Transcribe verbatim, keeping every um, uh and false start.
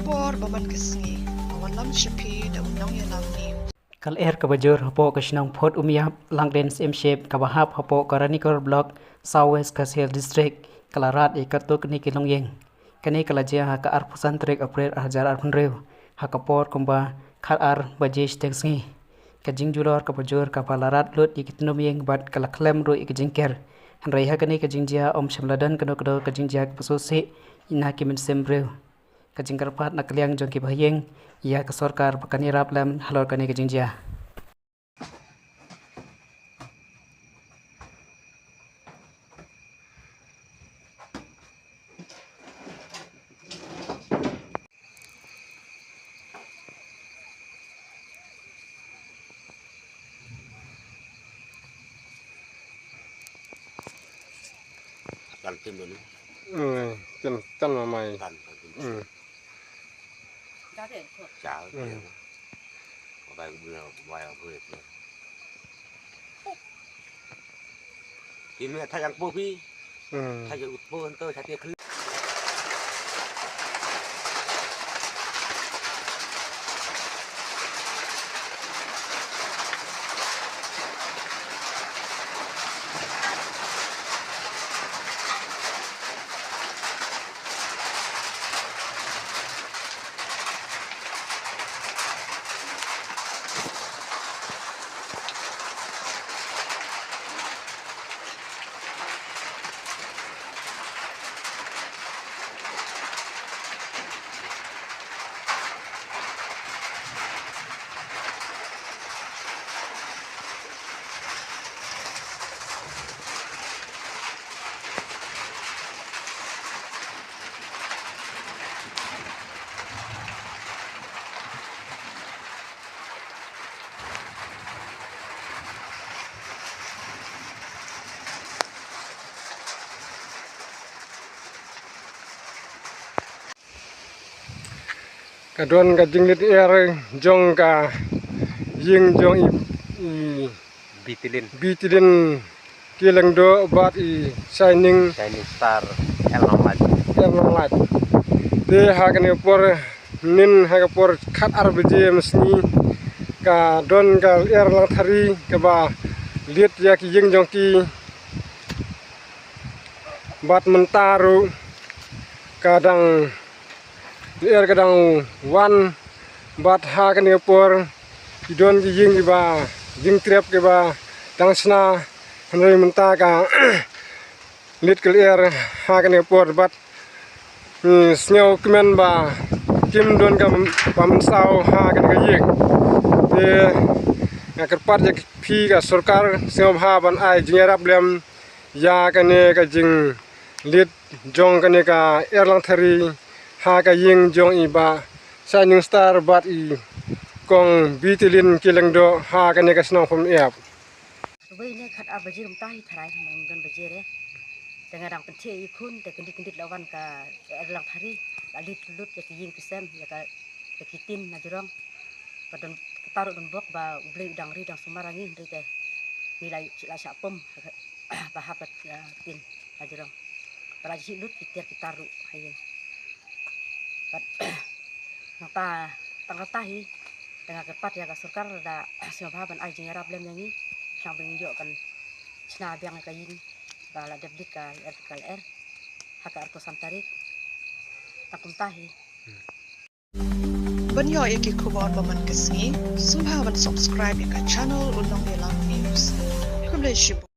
Por ba man ka sngi, ka wallam sha phi da u nongïalam news. Ka lyer kaba jur hapoh ka shnong Photumïap, Langdien Syiemship, kaba hap hapoh ka Ranikor Block, South West Khasi Hills District, ka la rat ïa katto katne ki longïing. Kane ka la jia ha ka arphew san tarik April ar hajar arphew hynriew, ha ka por kumba khatar baje shiteng sngi. Ka jingjulor kaba jur kaba la rat lut ïa ki tnum ïing bad ka la khlem ruh ïa ka jingker. Hynrei ha kane ka jingjia ym shym la don kano kano ka jingjia kaba sngewsih na ki mynsiem briew. Ka jingkyrpad na ka liang jong kiba ha ïing ïa ka sorkar ba kan ïarap lem halor kane ka jingjia. Kan tim dulu. Hmm, kan, kan mamai. Kan, kan tim. Hmm. Chao. Hmm. Bai, bai, bai, bai. Ki me thajang po pi. Hmm. Thajang ut po ento chati khli. Ka don ka jingleit er jong ka ïing jong i, i Bitilin. Bitilin Kilyngdoh bad i Shining. Shining Star, Elnonglait. Elnonglait. Te ha kane por, nin ha ka por khatar baje mynsngi, ka don ka lyer langthari kaba leit ïa ki ïing jong ki. Bad mynta ruh ka dang lyer ka dang wan, bad ha kane por ki don ki ïing kiba jingtrep kiba dang shna, hynrei mynta ka leit ka lyer ha kane por bad, hmm, sngewkmen ba kim don ka ba mynsaw ha kane ka ïing. Te nga kyrpad ïa phi ka sorkar sngewbha ban ai jingïarap lem ïa kane ka jingleit jong kane ka lyer langthari ha ka ïing jong i Bah Shining Star bad i Kong Bitilin Kilyngdoh ha kane ka shnong Photumïap. Suba ine khatar baje kumta hi tharai, ngan baje re. Te nga dang pynthie i khun te kyndit kyndit la wan ka lyer langthari, la leit lut ïa ki ïing ki sem, ïa ka, ïa ki tin na jrong. Ba don, kata ruh don bok ba U Blei u dang ri dang sumar ïa ngi, hynrei te ngi la, la shah pom ba hap, eh, tin na jrong. Ba la jhieh lut ki tiar ki tar ruh ha ïing. Bad nangta tang kata hi, te nga kyrpad ïa ka sorkar lada sngewbha ban ai jingïarap lem ïa ngi, khnang ba ngin ïoh kan shna biang ïa ka ïing ba la dep leit ka lyer, ka lyer ha ka arphew san tarik. Tang kumta hi. Ban ïoh ïa ki khubor ba man ka sngi, sngewbha ban subscribe ïa ka channel U Nongïalam News. Khublei shibun.